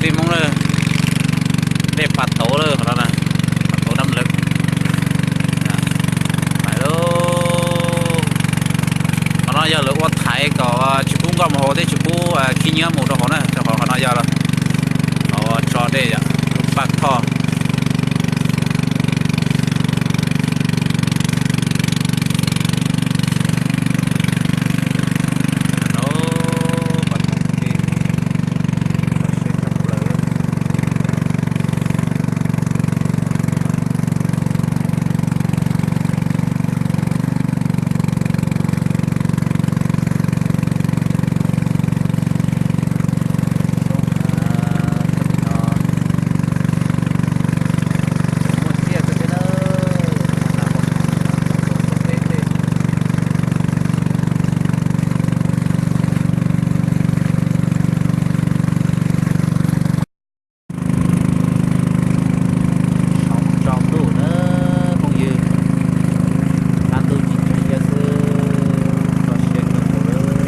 Tij Hmoob na, dej pas tauv lawm qhov no na, pas tauv dab lawm. Lawm, qhov no yog lawv ua thaiv kom tsis pub nkoj mus hauv thiab tsis pub khib nyiab mus rau hauv na, rau qhov qhov no yog lawv tso dej yom, lub paj thoj. Tsaus ntuj na phooj ywg, tsaus ntuj tsis tsaus xwb, kho siab kawg nkaus lawm.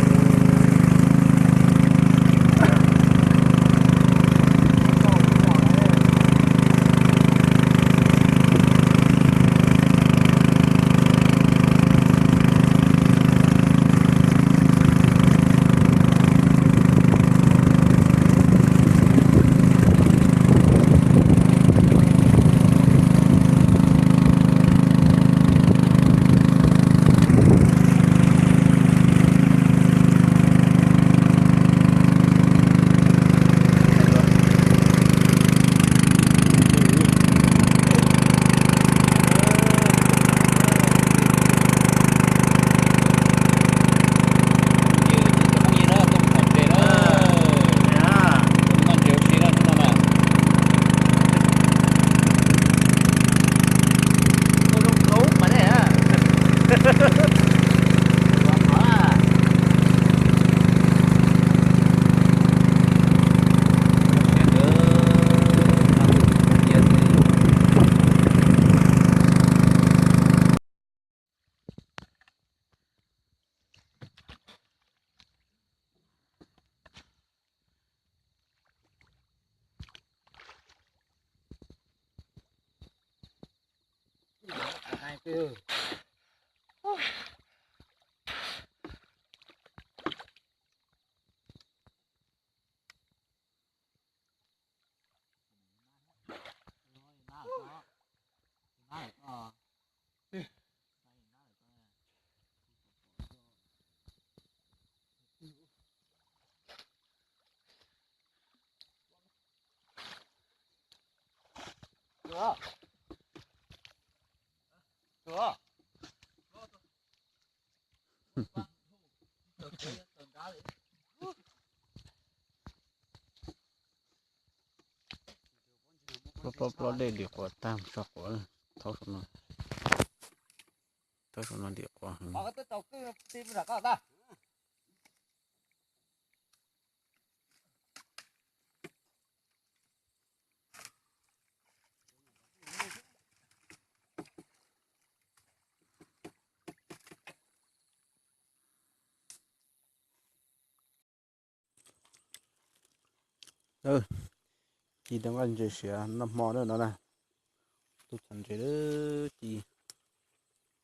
Plob plob dej dim quas tag, tso quav, thaub saum no, thaub saum no dim quas heev. Ci tau nqaij ntses siav noj hmo na no na. Tub txhom ntses lawm ci.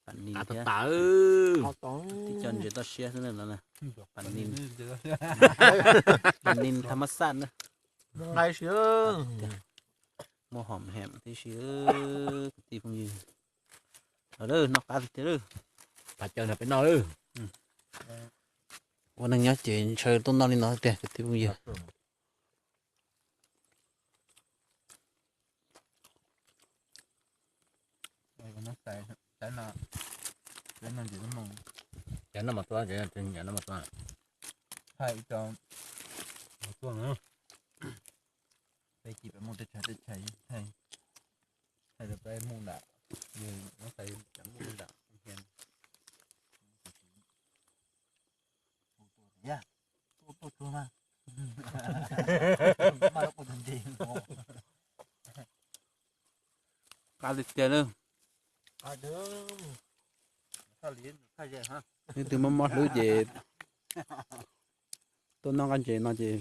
Pam nis thiab. Tib co ntses toj siab xwb na no na. Pam nis, pam nis tham mas xaj na. Nqaij si, muaj hom hem tib si kwv tij phooj ywg. Los lawm, noj qab tiag tiag lawm. Pab caw nrog peb noj lawm. Ua neeg nyob ces ntshaw tuaj noj li no tiag kwv tij phooj ywg. Cov no mas tuaj, cov no mas tuaj. Hais cov tuaj na. Peb cia peb mus tej tshais tej tshais, hais rau peb mus nram, yog muab xaiv cov mus nram. Yog, tuaj tuaj tuaj mas, mas lub pus tus ntses. Qab tiag tiag lawm. Leej twg mob mob hlwb ces tuaj noj nqaij ntses no ces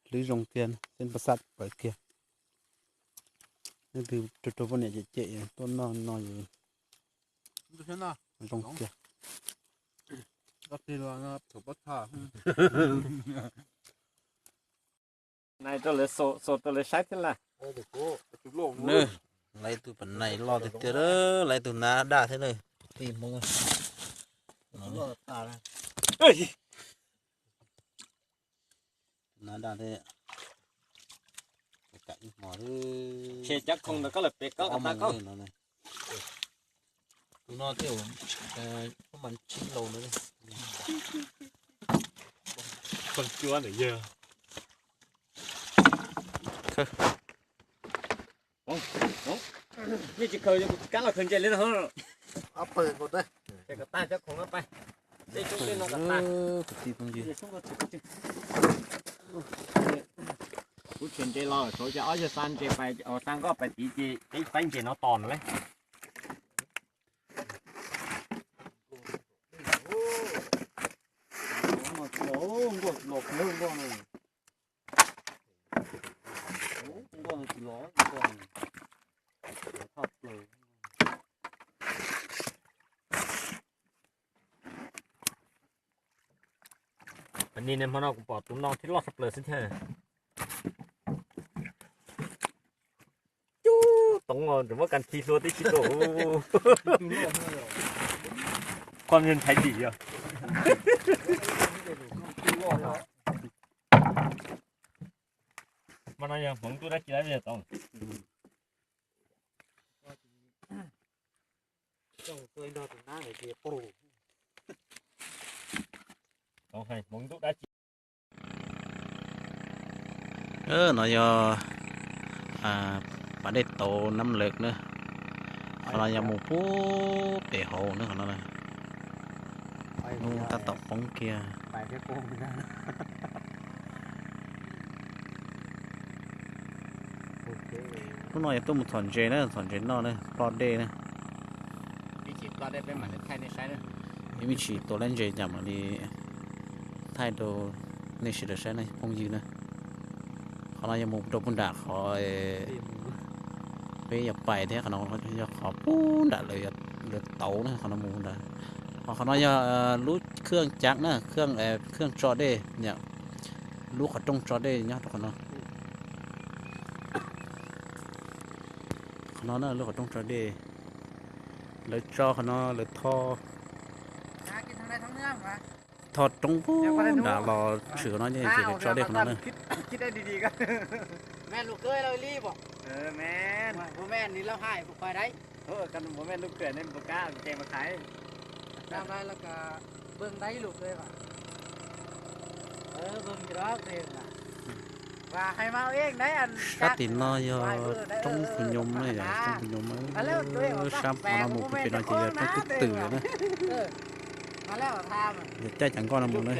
tsis Twb zoo tiag, xeeb pas xaj pawv kiag. Leej twg rau rau poj niam cem cem tuaj noj no zoo tiag. Nai rau lawv, xaus rau lawv saib thiab lawm. Nws, lawv tus pas nais loj tiag tiag, lawv tus nab daj thiab na. Tij Hmoob, nab daj thiab. Kam ib hmo, ces cov khoom ntawd koj lawm pem koj, ob moos no. Tus no thiaj, koj mas tsib laus na. Koj cuab ntawm yawg. Nej tsis khaws, kab los khaws ntses li no. Ces kom tag cov khoom no pais. Tej tub tej no kom tag. Kwv tij phooj ywg, kuv tshem ntses los saud ces ob yawg xa ntses pais, xa nkoj pais tid ces peb faib ntses no tos no lauj. Ni hmo no kuv pom tus no thiab loj tshaj plaws xwb thiab. Cub toov os, muab kas thi hlua tib si rau. Qhov niag nthaiv dim yog. Mas no yog hmoov ntuj dab tsi lawm toov. Hmoov ntuj dab tsi. No yog pas dej tauv Nab Lawm na. Qhov no yog mus puag pem hauv na, qhov no hnub tab tom poob kiag. Hnub no yog tuaj mus txhom ntses na, txhom ntses noj na, ploj dej na. Ib me ntsis tua lab ntses cas mam li thaij rau nej sawv daws saib na phooj ywg na. Qhov no yog mus rau puag nram qhov peb yuav pais thiab, qhov no yog qhov puag nram lawv tauv na, qhov no mus nram. Ho qhov no yog lub khaj cav na, khaj tso dej, lub qhov rooj tso dej nyob rau qhov no. Qhov no na lub qhov rooj tso dej, lawv tso qhov no lawv tho, tho roob puag nram los tshwm qhov no ces lawv tso dej qhov no na. Sab tim no yog roob Phu Nyoom na, yog roob Phu Nyoom, sab qhov no mus pem no ces yog roob Kub Twm na. Yog caij cov nkoj no mus na.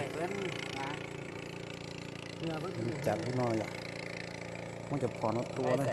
Cas ub no yom, muab cov phom no tua na.